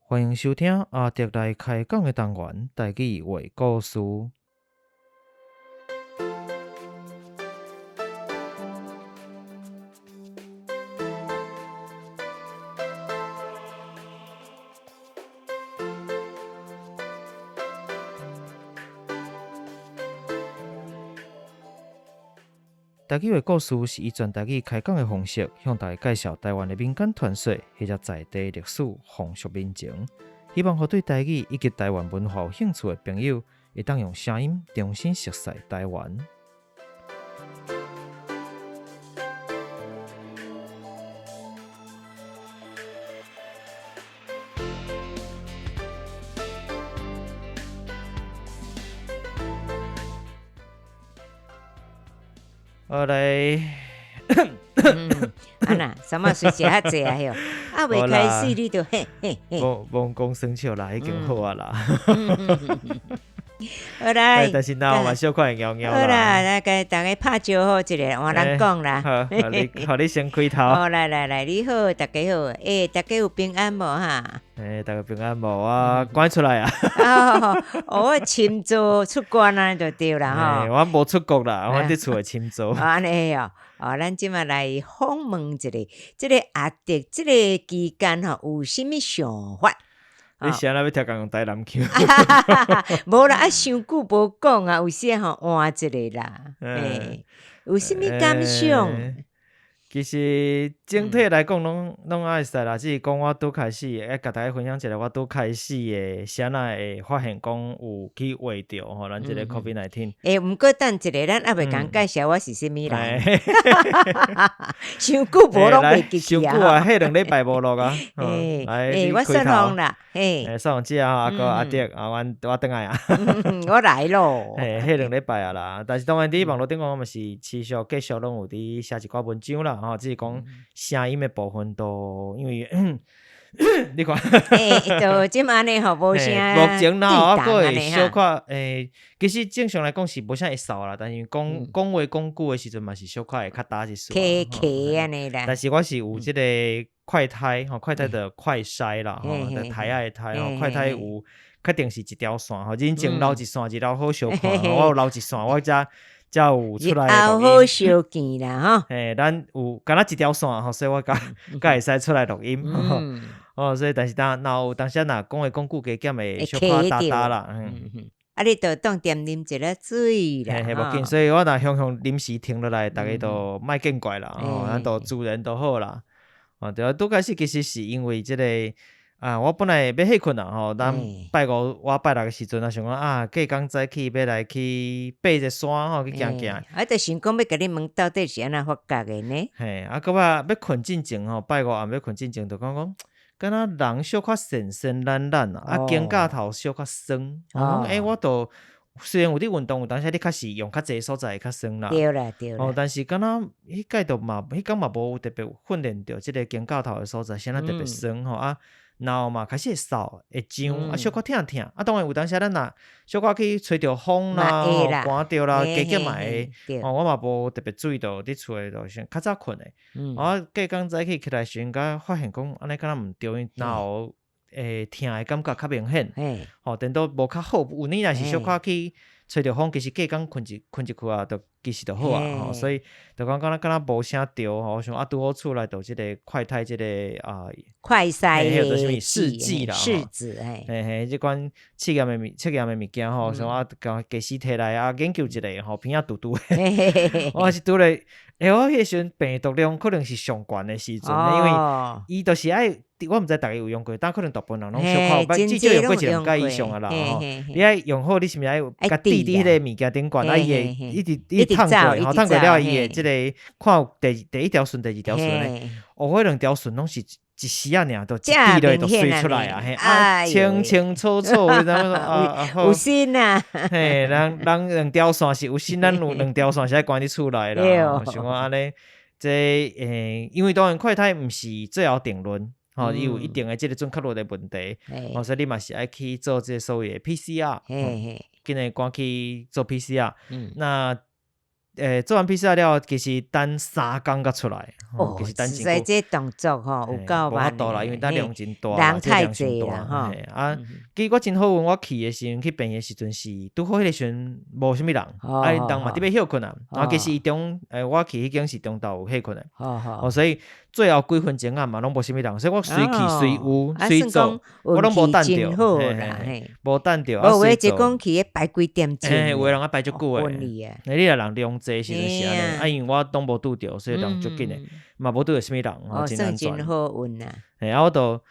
歡迎收聽阿德來開講的單元，台語話故事。台語話故事是以全台語開講的方式，向大家介紹台灣的民間傳說或者在地歷史風俗民情，希望予對台語以及台灣文化有興趣的朋友，會當用聲音重新熟悉台灣。好來，啊那，什麼水食較濟啊？喲，啊未開始你就嘿嘿嘿。無無講生笑啦，已經好啊啦。好來，但是若我嘛小可會枵枵啦。好啦，來共逐家拍招呼一下，換人講啦。好，予你，予你先開頭。好，來來來，你好，逐家好，欸，逐家有平安無哈？欸，逐家平安無啊？趕出來啊！哦，我深造出關啊，就對啦吼。我無出國啦，我佇厝內深造。按呢哦，哦，咱這馬來訪問一下，這个阿德，這个期間吼，有啥物想法？你是按怎欲聽共用台南腔？無啦，啊，傷久無講啊，有時吼換一下啦。欸，有啥物感想？其實整體來講，攏攏會使啦。只是講我拄開始，愛共大家分享一下，我拄開始的啥若會發現講有去患著吼，咱這个 COVID-19。欸，毋過等一下，咱猶未共介紹我是啥物人。傷久無攏袂記傷久啊，彼兩禮拜無錄啊。欸欸，我雪鳳啦，嘿。欸，雪鳳姐啊，阿哥阿德啊，阮我轉來啊。我來咯。嘿，彼兩禮拜啊啦，但是當然佇網路頂講，嘛是持續繼續攏有佇寫一寡文章啦，吼，只是講聲音的部分都因為你看，欸，就這麼按呢吼，無啥。目前啦，我閣會小可欸，其實正常來講是無啥會嗽啦，但是講講話講久的時陣嘛是小可會較焦一絲。咳咳按呢啦。但是我是有這個快篩吼，快篩的快篩啦，吼，篩仔的篩吼，快篩有確定是一條線吼，人前留一線，日後好相看，我有留一線，我才。才有出來錄音，好相見啦吼。嘿，咱有敢若一條線吼，所以我才才會使出來錄音。哦，所以但是當若有當時若講話講久加減會小可焦焦啦。嗯，啊，你就當恬啉一下水啦。嘿嘿，無緊，所以我若雄雄臨時停落來，逐家都莫見怪啦。吼，咱都自然就好啦。哦，對啊，拄開始其實是因為這個。啊，我本來欲歇睏啦吼，咱拜五我拜六的時陣啊，想講啊，隔工早起欲來去爬一个山吼，去行行。啊，就想講欲共你問到底是按怎發覺的呢？嘿，啊，閣欲欲睏進前吼，拜五暗欲睏進前，就講講，敢若人小可神神懶懶啊，啊，肩胛頭小可酸。哦，欸，我都雖然有佇運動，有當時你確實用較濟所在會較酸啦。對啦，對啦。哦，但是敢若彼擺都嘛，彼工嘛無有特別訓練著這个肩胛頭的所在，啥物特別酸吼啊。然後嘛開始會嗽，會脹，啊小可疼疼。啊當然有當時咱若小可去吹著風啦，寒著啦，加減嘛會。哦，我嘛無特別注意著，佇厝內就先較早睏的。我隔工早起起來時陣，才發現講按呢敢若毋對，因為然後會疼的感覺較明顯。吼，顛倒無較好，有呢若是小可去吹著風，其實隔工睏一睏一睏啊，就其實就好啊。吼，所以就講敢若敢若無啥著吼，我想啊拄好厝內就這个快篩這个啊，快篩的啥物試劑啦，試紙嘿，嘿嘿，這款試驗的物測驗的物件吼，想啊共家私提來啊研究一下吼，鼻仔櫥櫥的，我是拄咧，欸，我彼時陣病毒量可能是上懸的時陣，因為伊就是愛。我毋知逐家有用過，但可能大部分人攏小可，至少用過一兩擺以上啊啦吼。你愛用好，你是毋是愛共滴佇彼个物件頂懸？啊，伊會一直一直淌過，吼，淌過了，伊會這个看有第第一條順，第二條順咧。哦，彼兩條順攏是一絲仔爾，就一滴落就媠出來啊，嘿，啊，清清楚楚，你知影啊？有心啊！嘿，人人兩條線是有心，咱有兩條線是愛關佇厝內啦。想講按呢，這欸，因為當然快篩毋是最後定論。吼，伊有一定的這个準確率的問題，吼，所以你嘛是愛去做這个所謂的 PCR，緊來趕去做 PCR。那做完 PCR 了，其實等3工才出來，哦，其實等實在這動作吼有夠無法度啦，因為等量真大，人太濟啦，吼。啊，其實我真好運，我去的時陣去病院的時陣是拄好彼個時陣無啥物人，啊，人嘛佇欲歇睏啊，啊，其實伊中我去彼間是中晝有歇睏的，哦，所以最後幾分鐘啊嘛攏無啥物人，所以我隨去隨有隨做，我攏無等著，無等著。無有的就講去排幾點鐘，有的人愛排足久的，你若人量濟時陣是按呢，啊，因為我攏無拄著，所以人足緊的，嘛無拄著啥物人，吼，真安全。算真好運啊！嘿，啊，我就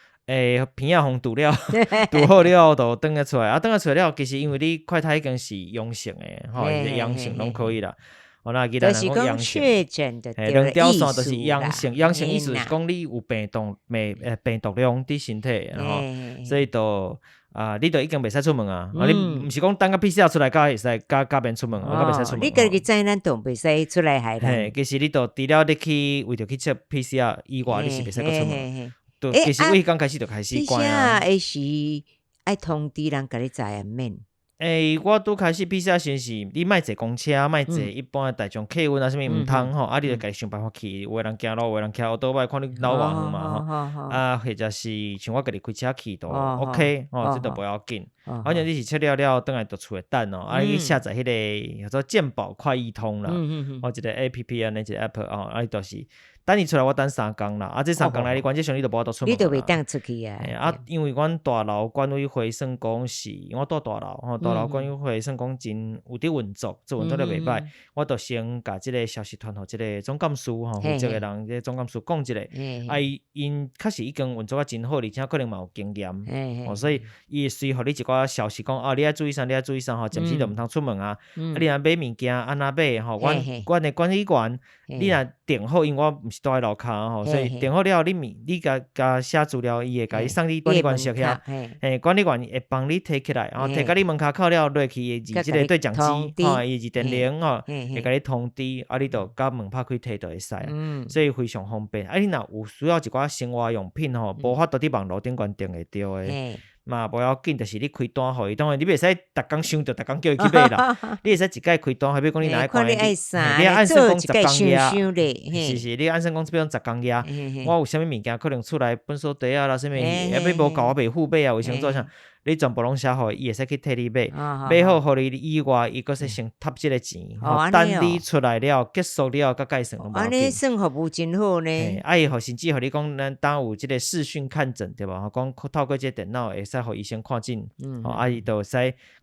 鼻仔予除了，除好了後就轉來出來，啊，轉來出來了，其實因為你快篩已經是陽性的，吼，陽性攏可以啦。哦，那其他人講陽性，嘿，兩條線就是陽性，陽性意思是講你有病毒，病毒量佇身體，吼，所以就啊，你就已經袂使出門啊，啊，你毋是講等個 PCR 出來才會使，才免出門，啊，袂使出門。你家己知咱都袂使出來害人。嘿，其實你就除了你去為著去測 PCR 以外，你是袂使閣出門。就其實為彼工開始就開始關啊。 PCR 的時愛通知人共你知啊免？我拄開始 PCR 時是，你莫坐公車，莫坐一般的大眾客運啊，啥物毋通吼，啊，你就家己想辦法去。有的人行路，有的人騎歐多擺，看你繞偌遠嘛吼。啊，或者是像我家己開車去都 OK 吼，這都無要緊。反正你是測了了，轉來就厝內等哦。啊，你下載彼个叫做健保快易通啦，或一個 APP 按呢一個 app 哦，啊，伊就是等伊出來，我等三工啦。啊，這三工內，你原則上你就無法度出門。你就袂當出去啊。啊，因為阮大樓管委會算講是，我住大樓吼，大樓管委會算講真有佇運作，做運作了袂歹。我就先共這个消息傳予這个總幹事吼，負責的人，這个總幹事講一下。啊，伊𪜶確實已經運作啊真好，而且可能嘛有經驗，哦，所以伊會隨予你一寡消息講，啊，你愛注意啥，你愛注意啥吼，暫時就毋通出門啊。啊，你若買物件按怎買吼？阮的管理員，你若訂好，因為我毋是住佇樓跤吼，所以訂好了後，你物你共共寫資料，伊會共你送去管理員室遐，嘿，管理員會幫你提起來，吼，提到你門跤口了後，落去會按這個對講機，吼，伊按電鈴吼，會共你通知，啊，你就共門拍開提就會使。所以非常方便。啊，你若有需要一寡生活用品吼，無法度佇網路頂懸訂會著的，嘛無要緊，就是你開單予伊，當然你袂使逐工想著，逐工叫伊去買啦。你會使一擺開單，比如講你若愛看，你按算講10工額，是是，你按算講比如講十工額，我有啥物物件可能厝內糞埽袋仔啦，啥物，抑欲無夠我袂付買啊，衛生紙啥，你全部攏寫予伊，伊會使去替你買，買好予你以外，伊閣使先貼這个錢，等你出來了結束了，閣計算攏無要緊。按呢算服務真好呢。啊，伊予甚至予你講，咱當有這个視訊看診對無？講透過這個電腦會使予醫生看診，啊，伊就會使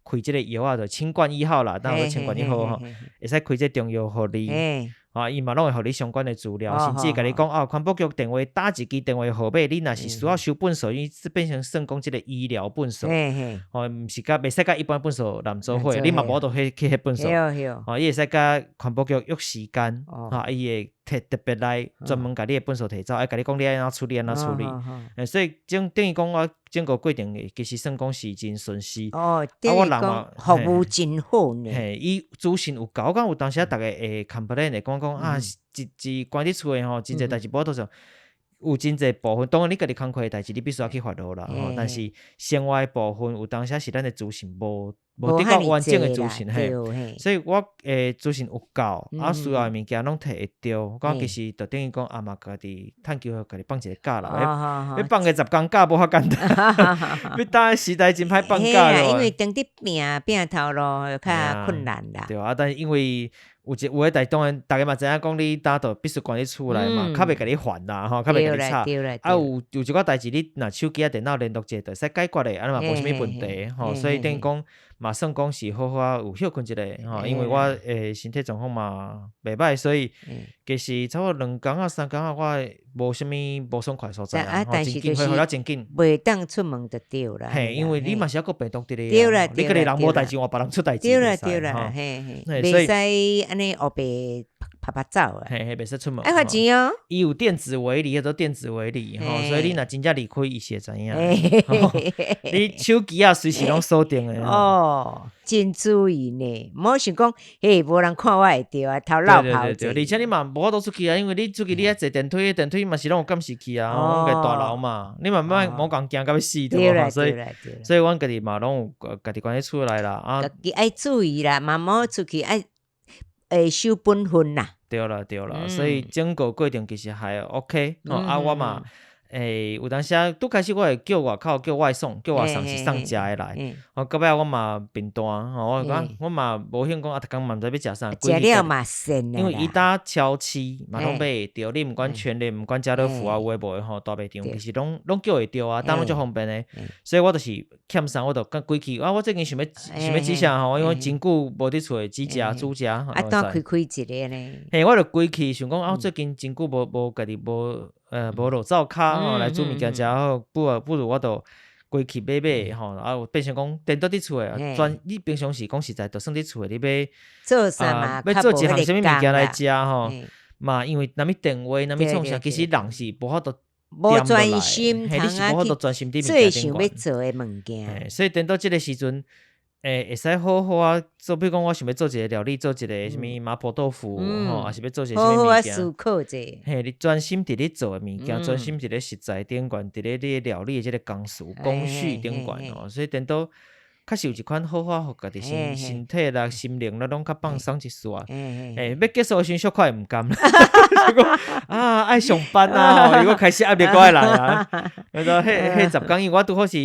開這个藥仔，就清冠一號啦，當有清冠一號吼，會使開這個中藥予你。啊，伊嘛攏會予你相關的資料，甚至共你講哦，環保局電話打一支電話號碼，你若是需要收糞埽，伊變成算講這个醫療糞埽，哦，毋是佮袂使佮一般糞埽攬做伙，你嘛無法度去去彼糞埽，哦，伊會使佮環保局約時間，哈，伊會特特別來專門共你的糞埽提走，愛共你講你愛按怎處理，按怎處理。所以等於講我整個過程其實算講是真順遂。哦，等於講服務真好呢。嘿，伊資訊有夠，我感覺有當時啊，逐家會 complain 會講講啊，一一關佇厝的吼，真濟代誌無法度做，有真濟部分，當然你家己工課的代誌，你必須愛去發落啦。吼，但是生活的部分有當時是咱的資訊無無得夠完整的資訊嘿，所以我資訊有夠，啊需要的物件攏提會著。我感覺其實就等於講啊嘛，家己探求家己放一個假啦，欲放個10工假無遐簡單，欲當時代真歹放假咯。因為當佇拼拼頭路較困難啦。對啊，但是因為有一有的代當然，逐家嘛知影講你當就必須關佇厝內嘛，較袂共你煩啦吼，較袂共你吵。啊有有一寡代誌，你若手機仔電腦聯絡者，就會使解決的，按呢嘛無啥物問題吼。所以等於講嘛算講是好好仔有歇睏一下吼，因為我的身體狀況嘛袂歹，所以其實差不多2工仔3工仔，我無啥物無爽快的所在啦。啊，但是就是袂當出門就對啦。嘿，因為你嘛是猶閣病毒佇咧，你家己人無代誌，換別人出代誌。對啦對啦，嘿嘿，袂使按呢烏白趴趴走啊。嘿嘿，袂使出門。愛罰錢哦。伊有電子圍籬，叫做電子圍籬吼，所以你若真正離開，伊是會知影。你手機仔隨時攏鎖定的。哦，真注意呢，莫想講，嘿，無人看我會著啊，偷落跑。對對對，而且你嘛無法度出去啊，因為你出去你愛坐電梯，電梯嘛是攏有監視器啊，阮個大樓嘛，你嘛莫莫共驚甲欲死對無？所以所以阮家己嘛攏有家己關佇厝內啦。啊，家己愛注意啦，嘛莫出去愛。會守本分啦。對啦對啦，所以整個過程其實還 OK 吼，啊我嘛。有當時啊，拄開始我會叫外口叫外送，叫外送是送食的來。吼，到尾我嘛貧惰，吼，我講我嘛無興講啊，逐工嘛毋知欲食啥。食了嘛跣。因為伊搭超市嘛攏買會著，你毋管全聯，毋管家樂福啊，有的無的吼，大賣場其實攏叫會著啊，當攏足方便的。所以我就是欠啥，我就佮規氣啊，我最近想欲煮啥吼，因為真久無佇厝內煮食煮食。啊，當開開一个呢。嘿，我就規氣想講啊，最近真久無家己無。無落灶跤吼來煮物件食好，不如我就規氣買買吼，啊變成講顛倒佇厝的，專你平常時講實在，就算佇厝的，你欲做啥嘛，欲做一項啥物物件來食吼，嘛因為若物電話，若物創啥，其實人是無法度無專心，嘿，你是無法度專心佇物件頂懸。做的物件。所以顛倒這个時陣。會使好好啊做，比如講我想欲做一个料理，做一个啥物麻婆豆腐吼，抑是欲做一个啥物物件。思考者。嘿，你專心佇咧做的物件，專心佇咧食材頂懸，佇咧你的料理的這个工序頂懸吼，所以顛倒確實有一款好好，予家己身體啦、心靈啦，攏較放鬆一絲仔。欲結束的時陣，小可會毋甘，啊，愛上班啊，伊閣開始壓力閣愛來啊。彼個彼10工，因為我拄好是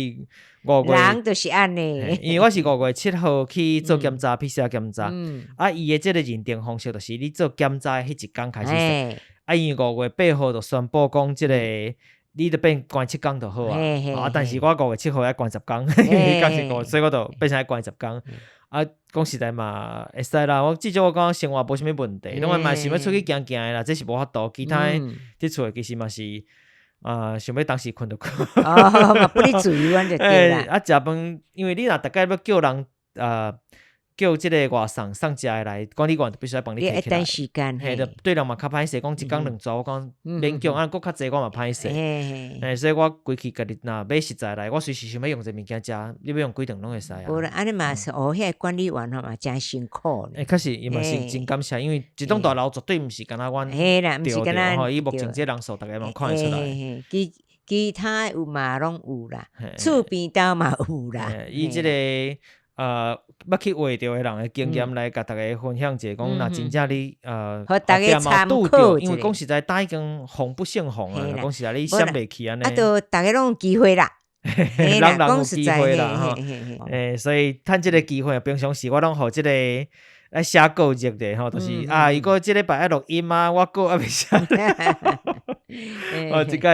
五月，人就是按呢。因為我是5月7號去做檢查，PCR 檢查。啊，伊的這个認定方式就是你做檢查的彼一工開始算。啊，因為5月8號就宣布講這个。你就變關7工就好啊，啊！但是我5月7號愛關10工，彼工是五，所以我就變成愛關十工。啊，講實在嘛會使啦，我至少我感覺生活無啥物問題，另外嘛想欲出去行行的啦，這是無法度。其他的佇厝的其實嘛是啊，想欲當時睏就睏。哦，嘛不你自由按就對啦。啊，食飯，因為你若逐擺欲叫人啊。叫這个外送送食的來，管理員就必須愛幫你提起來。等時間，嘿，就對人嘛較歹勢，講一工兩逝，我講免叫，啊，閣較濟我嘛歹勢。嘿，所以我規氣家己若買食材來，我隨時想欲用這個物件食，你欲用幾頓攏會使啊。無啦，按呢嘛是哦，遐个管理員吼嘛誠辛苦。欸，確實伊嘛是真感謝，因為這棟大樓絕對毋是干焦阮嘿啦，毋是干焦吼，伊目前這人數，逐家嘛看會出來。其他有嘛攏有啦，厝邊兜嘛有啦。伊這个。捌去畫著的人的經驗來共逐家分享者，講若真正你予逐家參考，因為講實在，搭已經防不勝防啊！講實在，你閃袂去按呢。啊，都逐家攏有機會啦，人人有機會啦，吼。所以趁這个機會，平常時我攏予這个愛寫稿熱的吼，就是啊，如果這禮拜愛錄音啊，我稿猶未寫。哦，這個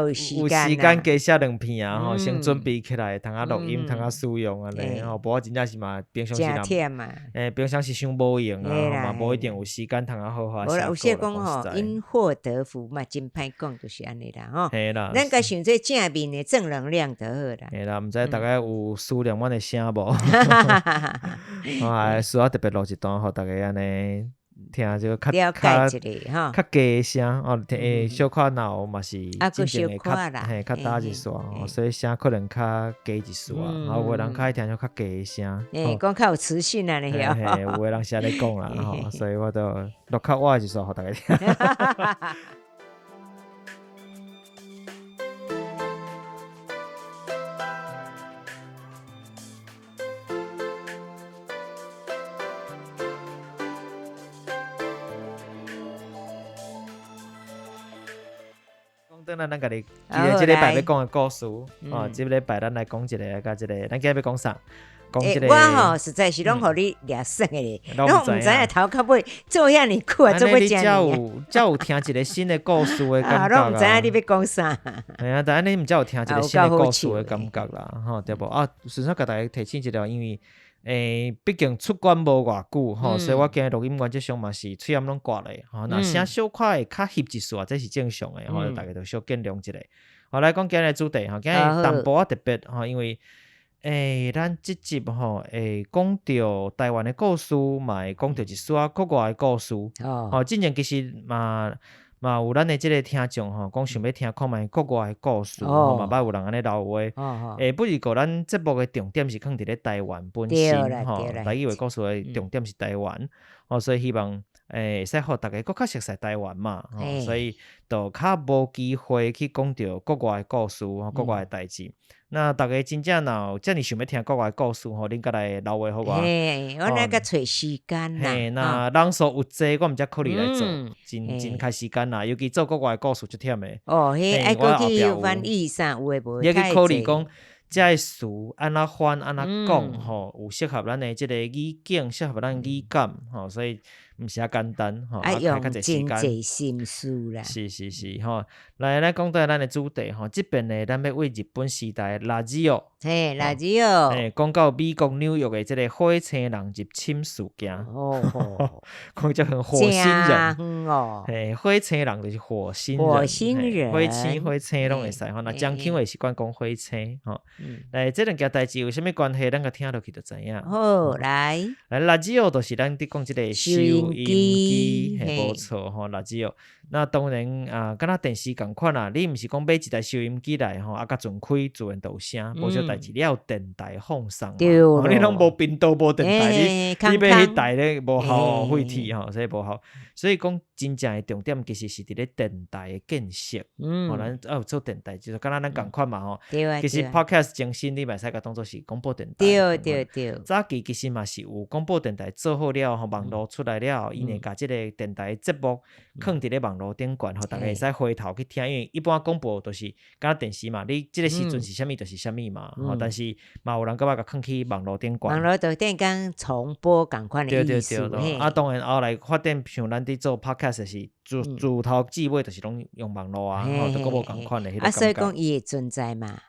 會使有時間加寫兩篇啊，吼，先準備起來，通啊錄音，通啊使用按呢吼，無我真正是嘛，平常時人，平常時傷無閒啊，嘛無一定有時間通啊好好寫。無啦，有時講吼，因禍得福嘛，真歹講，就是按呢啦，吼。嘿啦，咱共想做正面的正能量就好啦。嘿啦，毋知逐家有思念阮的聲無？我需要特別錄一段，予逐家按呢。聽這個較較較低聲哦，會小可若有嘛是真正的較嘿較早一絲哦，所以聲可能較低一絲啊，有的人較愛聽著較低的聲，欸，講較有磁性啊，呢，嘿，有的人是按呢講啦吼，所以我就錄較晚一絲，予逐家聽。講轉來，咱家己記得這禮拜欲講的故事哦。這禮拜咱來講一个，佮這个，咱今日欲講啥？講這个。我吼實在是攏予你掠耍的咧，攏毋知影頭到尾做遐爾久啊，做欲遮爾。才有才有聽一个新的故事的感覺啊。攏毋知影你欲講啥。嘿啊，但按呢毋才有聽一个新的故事的感覺啦，吼對無？啊，順便共大家提醒一下，因為畢竟出關無偌久吼，所以我今日錄音原則上嘛是喙罨攏掛咧，吼，若聲小可會較翕一絲，這是正常的，吼，大家就小見諒一下。好，來講今日的主題吼，今日淡薄仔特別吼，因為咱這集吼會講著台灣的故事，嘛會講著一絲仔國外的故事。吼，之前其實嘛有咱的這个聽眾吼，講想欲聽看覓國外的故事，吼嘛捌有人按呢留話。不過咱節目的重點是囥佇咧台灣本身吼，台語話故事的重點是台灣，吼，所以希望會使予逐家閣較熟似台灣嘛，吼，所以就較無機會去講著國外的故事，吼，國外的代誌。那逐家真正若有遮爾想欲聽國外的故事，吼，恁閣來留話予我。嘿，我來閣揣時間啦。嘿，若人數有濟，我毋才考慮來做，真真開時間啦。尤其做國外的故事足忝的。哦，彼愛閣去翻譯啥有的無的。你愛去考慮講，這个詞按怎翻，按怎講，吼，有適合咱的這个語境，適合咱語感，吼，所以毋是遐簡單，吼，愛用真濟心思啦。是是是，吼，來，咱講到咱的主題，吼，這遍呢，咱欲為日本時代的ラジオ，嘿，ラジオ，嘿，講到美國紐約的這个火星人入侵事件，哦，講這很火星人，哦，嘿，火星人就是火星人，火星人，火星火星攏會使，吼，若漳腔會習慣講火星，吼，來，這兩件代誌有啥物關係？咱共聽落去就知影。好，來，來，ラジオ就是咱佇講這个收音機，嘿，無錯吼，ラジオ。那當然啊，敢若電視仝款啊，你毋是講買一台收音機來吼，啊，共轉開自然就有聲，無啥代誌。你要有電台放送嘛，對咯，你攏無頻道無電台，你買彼台咧無效廢鐵吼，所以無效。所以講真正的重點其實是佇咧電台的建設。吼，咱愛有做電台，就是敢若咱仝款嘛吼。其實 Podcast 前身你嘛會使共當做是廣播電台。對對對。早期其實嘛是有廣播電台做好了後，網路出來了後，𪜶會共這个電台節目囥佇咧網路頂懸，予逐家會使回頭去聽。因為一般廣播就是敢若電視嘛，你這个時陣是啥物就是啥物嘛。吼，但是嘛有人閣捌共囥去網路頂懸。網路頂懸重播仝款的意思。對對對。啊，當然後來發展，像咱佇做 podcast 是自自頭至尾就是攏用網路啊，吼，都閣無仝款的彼個啊，所以感覺。講伊會存在嘛。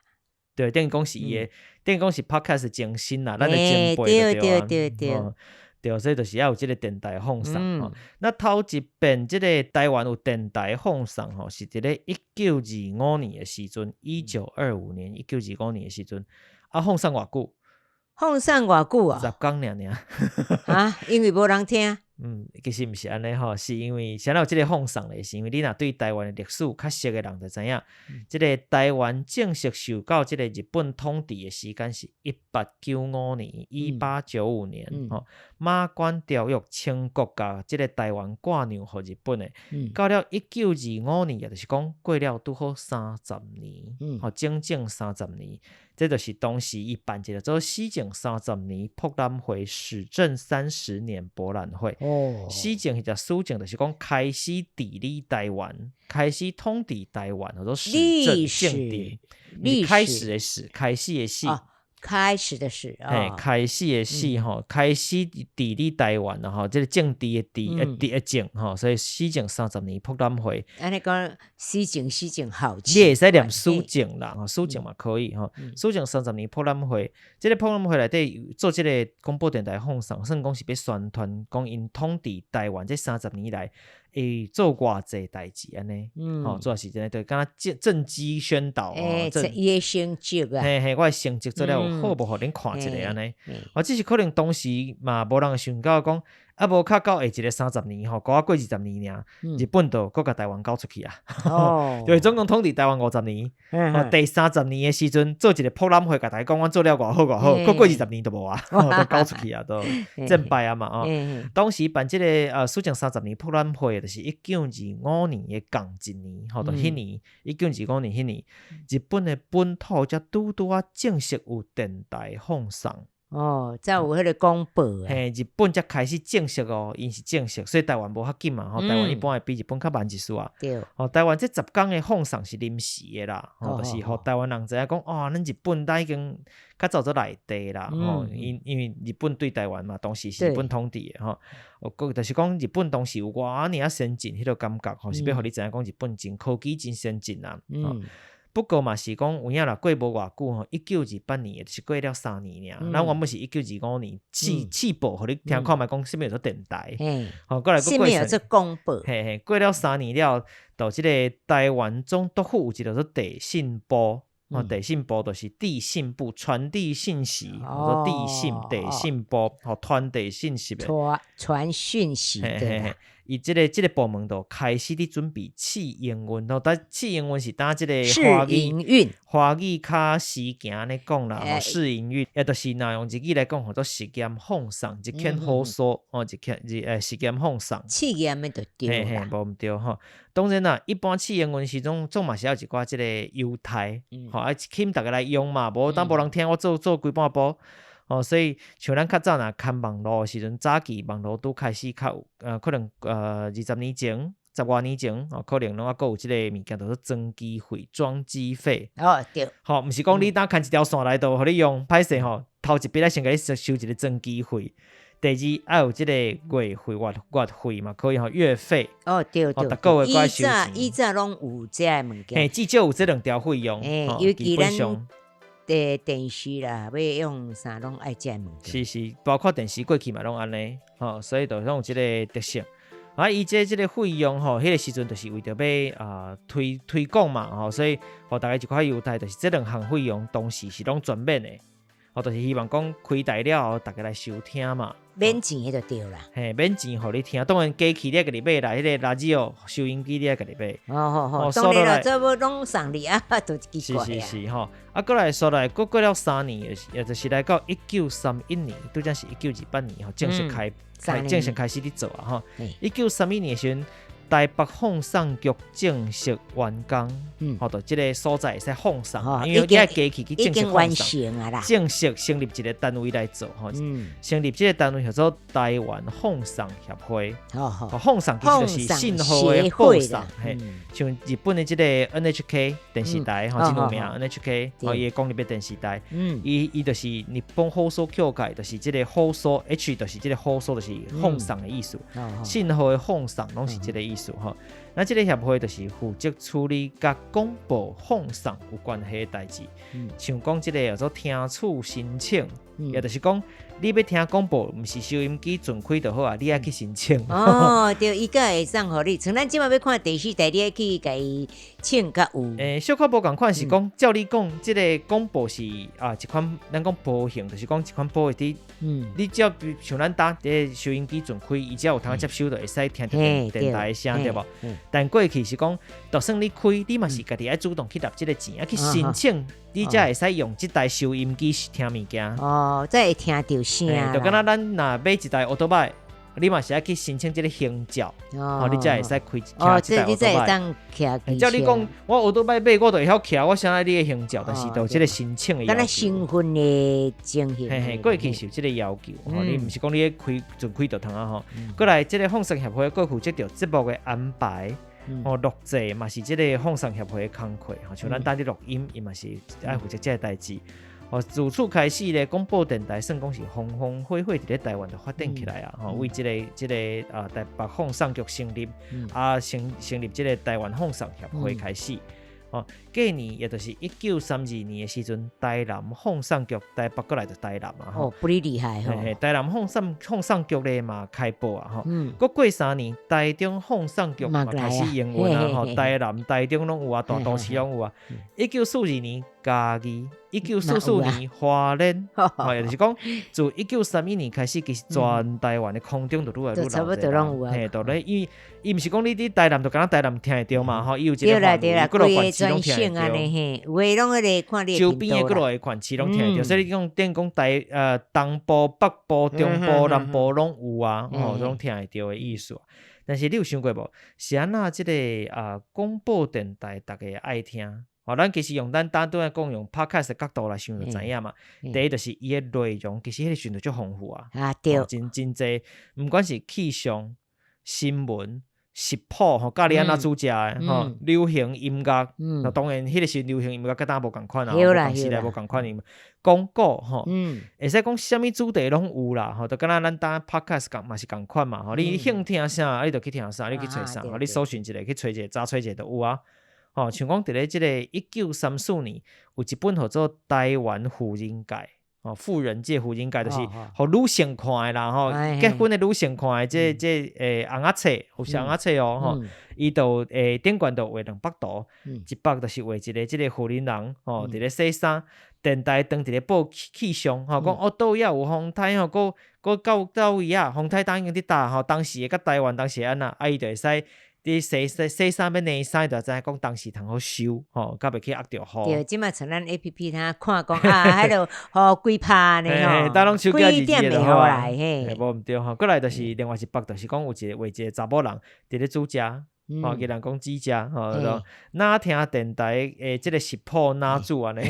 對，等於講是伊的，等於講是 podcast 的前身啦，咱的前輩就對啊。對，所以就是愛有這个電台放送吼。那頭一遍這个台灣有電台放送吼，是佇咧一九二五年的時陣，1925年，一九二五年的時陣，啊，放送偌久？放送偌久啊？ 10工爾爾。啊，因為無人聽。嗯，其實毋是按呢吼，是因為啥有這个放送咧？是因為你若對台灣的歷史較熟的人就知影，這个台灣正式受到這个日本統治的時間是1895年，1895年吼。馬關條約清國共這个台灣割讓予日本的，到了一九二五年，也就是講過了拄好三十年，吼，整整三十年。這就是當時伊辦一個做史政三十年博覽會，史政三十年博覽會。史政彼隻史政就是講開始治理台灣，開始統治台灣，叫做史政政治。開始的始，開始的始。開始的始，嘿，開始的始吼，開始治理台灣啦吼，這个政治的治，治的政吼，所以史政三十年博覽會。按呢講，史政史政好。你會使念史政啦，吼，史政嘛可以吼。史政三十年博覽會，這个博覽會內底做這个廣播電台放送，算講是欲宣傳，講𪜶統治台灣這三十年來會做偌濟代誌按呢，吼，主要是按呢，就敢若政績宣導吼，伊的成績啊，嘿嘿，我的成績做了有好無，予恁看一下按呢。哦，只是可能當時嘛無人會想到講，啊無較到下一个三十年吼，閣猶過20年爾，日本就閣共台灣交出去啊。對，總共統治台灣50年，哦，第三十年的時陣做一个博覽會，共大家講阮做了偌好偌好，閣過二十年就無啊，就交出去啊，都戰敗啊嘛哦。當時辦這个史政三十年博覽會，就是一九二五年的仝一年，吼，就彼年，一九二五年彼年，日本的本土才拄拄仔正式有電台放送。哦，才有彼个廣播。嘿，日本才開始正式哦，𪜶是正式，所以台灣無較緊嘛，吼，台灣一般會比日本較慢一絲啊。哦，台灣這10工的放送是臨時的啦，吼，就是予台灣人知影講，哦，咱日本咱已經較早做內地啦，吼，因為日本對台灣嘛，當時是日本統治的吼，哦，就是講日本當時有偌爾仔先進，彼個感覺吼，是欲予你知影講日本真科技真先進啊。不過嘛是講有影啦，過無偌久吼，1928年，就是過了3年爾。咱原本是一九二五年試試播，予你聽看覓講啥物叫做電台。吼，過來閣過做廣播。嘿嘿，過了三年了，到這個台灣總督府有一個叫做地信部，吼，地信部就是遞信部，傳遞信息，叫做遞信地信部，吼，傳遞信息的。傳傳訊息的。伊這個部門就開始佇準備試營運，吼，但試營運是當這個華試營語運，華語較時行按呢講啦，吼，試營運，也就是若用日語來講，號做實驗放送，日見放送，吼，日見日實驗放送。試驗的就對嘿嘿，啦。無毋對吼。當然啦，一般試營運時陣，總嘛是愛有一寡這個優待，吼，愛吸引逐家來用嘛，無當無人聽，我做做規半晡。吼，所以像咱較早若牽網路的時陣，早期網路拄開始較有，可能20年前、十外年前，吼，可能攏猶閣有這个物件，叫做裝機費、裝機費。哦，對。吼，毋是講你當牽一條線來就予你用，歹勢吼，頭一筆愛先共你收收一个裝機費。第二，愛有這个月費、月費嘛可以吼，月費。哦，對對逐個月閣愛以收錢。早以早攏有這个物件。嘿，至少有這兩條費用，吼，尤其基本上。咱電視啦，欲用啥攏愛這个物件。是是，包括電視過去嘛攏按呢，吼，所以就攏有這个特色。啊，伊這個費用吼，彼個時陣就是為著欲推廣嘛，吼，所以予逐家一寡優待，就是這兩項費用當時是攏全免的，吼，就是希望講開台了後，逐家來收聽嘛。免錢的就對啦。嘿，免錢予你聽，當然機器你愛家己買啦，彼个 radio 收音機你愛家己買。哦好好，當然啦，這無攏送你啊，就奇怪是是是吼，啊，閣來煞來，閣過了3年，也就是來到1931年，拄才是1928年吼，正式開正式開始佇做啊吼。1931年的時陣，台北放送局正式完工，吼，就這个所在會使放送，因為你愛機器去正式放送，正式成立一個單位來做，吼，成立這个單位叫做台灣放送協會，放送其實就是信號的播送，嘿，像日本的這个 NHK 電視台，吼，真有名 NHK，吼，伊的公立的電視台，伊就是日本放送協會，就是這个放送 H，就是這个放送，就是放送的意思，信號的放送攏是這个意思。吼，那這个協會就是負責處理佮廣播放送有關係的代誌，像講這个叫做聽取申請，也就是講你欲聽廣播，毋是收音機準開就好啊，你愛去申請。哦，對，伊才會當予你，像咱這馬欲看第四台，你愛去共伊請才有。小可無仝款是講，照你講，這个廣播是啊一款，咱講波形，就是講一款波佇，你只要像咱搭佇個收音機準開，伊只要有通接收，就會使聽著電台的聲，對無？但過去是講，就算你開，你嘛是家己愛主動去納這个錢，愛去申請，你才會使用這台收音機聽物件。哦，才會聽著聲。就敢若咱若買一台歐多擺，你嘛是愛去申請這个行照，哦，你才會使開騎這台歐多擺。照你講，我歐多擺買，我就會曉騎，我啥愛你的行照，但是就有這个申請的要求。敢若身份的情形。嘿嘿，過去是有這个要求，吼，你毋是講你開準開就通啊吼。過來，這个放送協會閣負責著節目的安排，吼，錄製嘛是這个放送協會的工課，吼，像咱當佇錄音，伊嘛是愛負責這个代誌。哦，自此開始咧，廣播電台算講是風風火火佇咧台灣就發展起來啊！吼，為這個啊台北放送局成立，啊成立這个台灣放送協會開始。哦，隔年也就是1932年的時陣，台南放送局，台北過來就台南啊！哦，不哩厲害吼！台南放送局咧嘛開播啊！吼，閣過3年，台中放送局嘛開始營運啊！吼，台南、台中攏有啊，大都市攏有啊。1942年嘉義，1944年花蓮，吼，也就是講，自1931年開始，其實全台灣的空中就愈來愈鬧熱。嘿，就咧，伊伊毋是講你佇台南就敢若台南聽會著嘛，吼，伊有一個範圍，幾落縣市攏聽會著。有的攏彼個看你周邊的幾落個縣市攏聽會著，所以你講等於講東部、北部、中部、南部攏有啊，吼，攏聽會著的意思。但是你有想過無？是按怎這个啊廣播電台逐家愛聽？吼，咱其實用咱單拄仔講用 podcast 的角度來想就知影嘛。第一就是伊的內容，其實彼個時陣就足豐富啊，啊對，真真濟，毋管是氣象、新聞、食譜吼，教你按怎煮食的吼，流行音樂，那當然彼個時流行音樂佮當無仝款啊，無仝時代無仝款的廣告吼，會使講啥物主題攏有啦，吼，就敢若咱當 podcast 仝嘛是仝款嘛，吼，你興聽啥，你就去聽啥，你去揣啥，你搜尋一下去揣一下，查揣一下就有啊。吼，像講佇咧這个1934年，有一本號做《台灣婦人界》。吼，婦人界、婦人界就是予女性看的啦，吼，結婚的女性看的這這尪仔冊，有是尪仔冊哦，吼，伊就頂懸就畫兩幅圖，一幅就是畫一個這個婦人人，吼，佇咧洗衫，電台當佇咧報氣象，吼，講哦，佗位有風颱吼，閣閣到佗位啊，風颱當已經佇搭吼，當時的佮台灣當時按怎，啊，伊就會使。佇洗洗洗衫欲晾衫，就知影講當時通好收吼，較袂去壓著雨。對，這馬像咱 A P P 通看講啊，彼落雨幾拍呢吼，幾點會雨來嘿。無毋對吼，過來就是另外一幅，就是講有一個畫一個查某人佇咧煮食，吼，宜蘭講煮食吼，若聽電台的這個食譜若煮按呢，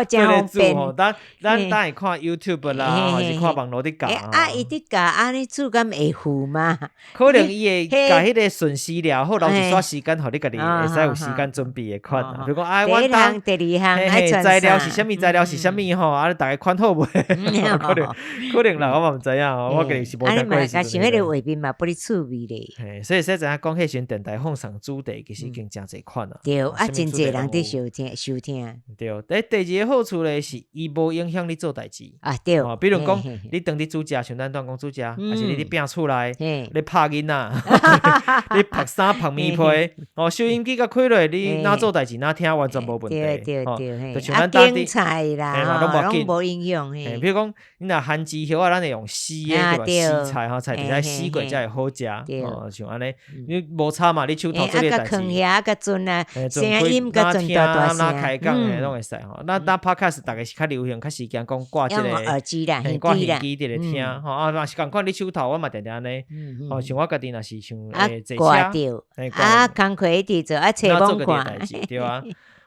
真方便。咱咱等會看 YouTube 啦，還是看網路佇教。啊，伊佇教按呢煮敢會赴嗎？可能伊會共彼個順序了好，留一撮時間，予你家己會使有時間準備的款。比如講，啊，阮當第二項，材料是啥物？材料是啥物？吼，啊，你逐家款好未？可能可能啦，我嘛毋知影吼，我家己是無聽過。啊，想彼個畫面嘛，不哩趣味咧。嘿，所以說知影講彼時陣電台放送主題其實已經誠濟款啦。對，啊，真濟人佇收聽收聽。對，第二個好處咧是，伊無影響你做代誌。啊，對。比如講，你當佇煮食，像咱當講煮食，還是你佇拚厝內，咧拍囡仔，你曝衫曝棉被，哦，收音機共開落，你若做代誌若聽，完全無問題。對對對，就像咱當地菜啦，攏無影響。比如講，你若番薯葉仔，咱會用洗的對吧？洗菜吼，菜就是愛洗過才會好食。哦，像按呢，你無差嘛？你手頭做這個代誌。啊，較囥遐，較陣啊，聲音較陣大大聲。若開講的攏會使吼。咱當 Podcast 逐家是較流行，較時間講掛這個耳機啦，掛耳機佇咧聽吼。啊，嘛是仝款，你手頭我嘛定定按呢。吼，像我家己若是像坐車，啊，工課一直做，啊，冊罔看。對啊。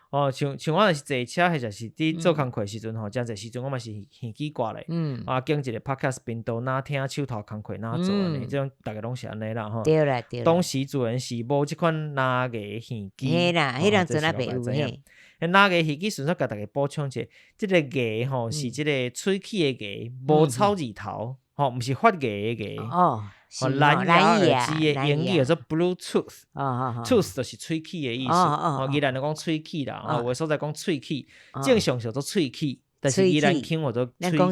哦，像像我若是坐車，或者是佇做工課時陣吼，誠濟時陣我嘛是耳機掛咧，啊，揀一個 podcast 頻道，若聽手頭工課若做按呢，這種逐家攏是按呢啦吼。對啦對。當時自然是無這款藍牙耳機。嘿啦，彼當陣猶未有嘿。藍牙耳機順煞共逐家補充一下，這個牙吼是這個喙齒的牙，無草字頭，吼，毋是發芽的芽。哦。藍牙耳機的英語叫做 Bluetooth，tooth 就是喙齒的意思。哦，宜蘭就講喙齒啦，哦，有的所在講喙齒，正常叫做喙齒，但是宜蘭腔叫做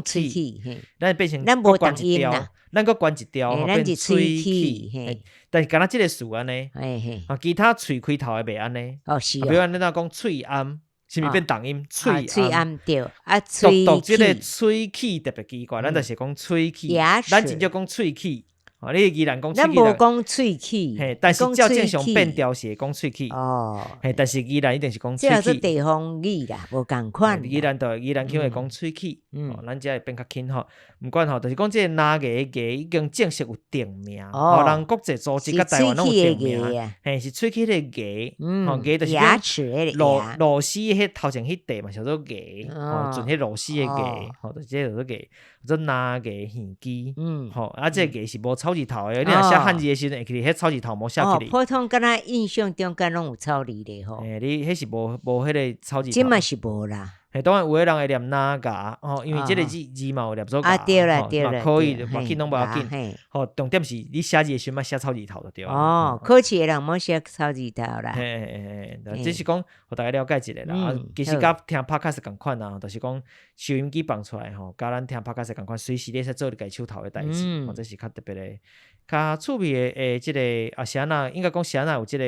喙齒，咱變成閣懸一條，咱閣懸一條，變喙齒。但是敢若這個詞按呢，啊，其他喙開頭的袂按呢。哦，是。比如講，咱若講喙罨，是毋是變重音？喙罨對，啊，喙獨這個喙齒特別奇怪，咱就是講喙齒，咱真少講喙齒。哦，你宜蘭講咱無講喙齒，嘿，但是照正常變調是會講喙齒。哦，嘿，但是宜蘭一定是講喙齒。這做地方語啦，無仝款。宜蘭就宜蘭腔會講喙齒，哦，咱這會變較輕吼。毋管吼，就是講這個藍牙牙已經正式有定名，哦，人國際組織佮台灣攏有定名，嘿，是喙齒的牙，吼，牙就是牙齒的螺螺絲彼頭前彼塊嘛，叫做牙，吼，準彼螺絲的牙，吼，就這個叫做牙，做藍牙耳機，吼，啊，這個牙是無草字頭的，你若寫漢字的時陣，會記彼草字頭無寫起來。哦，普通敢若印象中敢攏有草字咧吼。嘿，你彼是無無彼個草字頭。這嘛是無啦。嘿，當然有的人會念藍牙，吼，因為這個字字嘛有念做牙，對啦，嘛可以，無緊攏無要緊。吼，重點是你寫字的時陣莫寫草字頭就對。哦，考試的人莫寫草字頭啦。嘿嘿嘿，只是講，予大家了解一下啦。啊，其實佮聽 Podcast 仝款啊，就是講收音機放出來吼，佮咱聽 Podcast 仝款，隨時你會使做你家手頭的代誌，吼，這是較特別的、較趣味的。誒，這個啊，是按怎應該講是按怎有這個。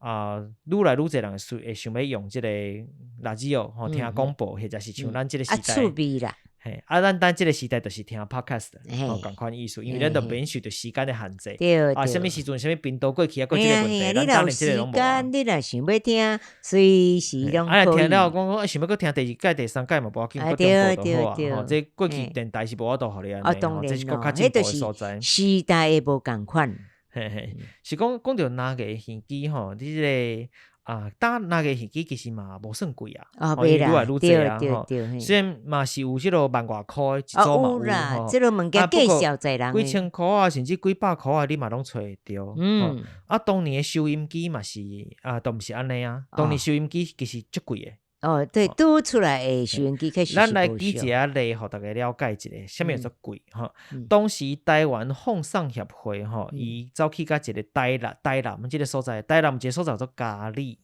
啊，愈來愈濟人會想欲用這個垃圾哦，吼，聽廣播，或者是像咱這個時代，趣味啦，嘿，啊，咱咱這個時代就是聽 podcast，吼，仝款意思，因為咱就免受著時間的限制，啊，啥物時陣，啥物頻道過去啊，過這個問題，咱當年這個攏無。時間你若想欲聽，隨時攏可以。啊，聽了講講，想欲閣聽第二擺、第三擺嘛無要緊，閣重播就好啊。吼，這過去電台是無法度予你按呢，吼，這是閣較進步的所在。時代的無仝款。嘿嘿，是講講著藍牙耳機吼，你這個啊，當藍牙耳機其實嘛無算貴啊，哦，愈來愈濟啊，吼。雖然嘛是有這個萬外箍的一組嘛有吼，這個物件介紹在人幾千箍啊，甚至幾百箍啊，你嘛攏揣會著。嗯。啊，當年的收音機嘛是啊，都毋是按呢啊。當年收音機其實足貴的。哦，對，拄出來的收音機開始。咱來舉一個例，予大家了解一下，啥物叫做貴吼。當時台灣放送協會吼，伊走去佮一個台南，台南這個所在，台南一個所在叫做嘉里。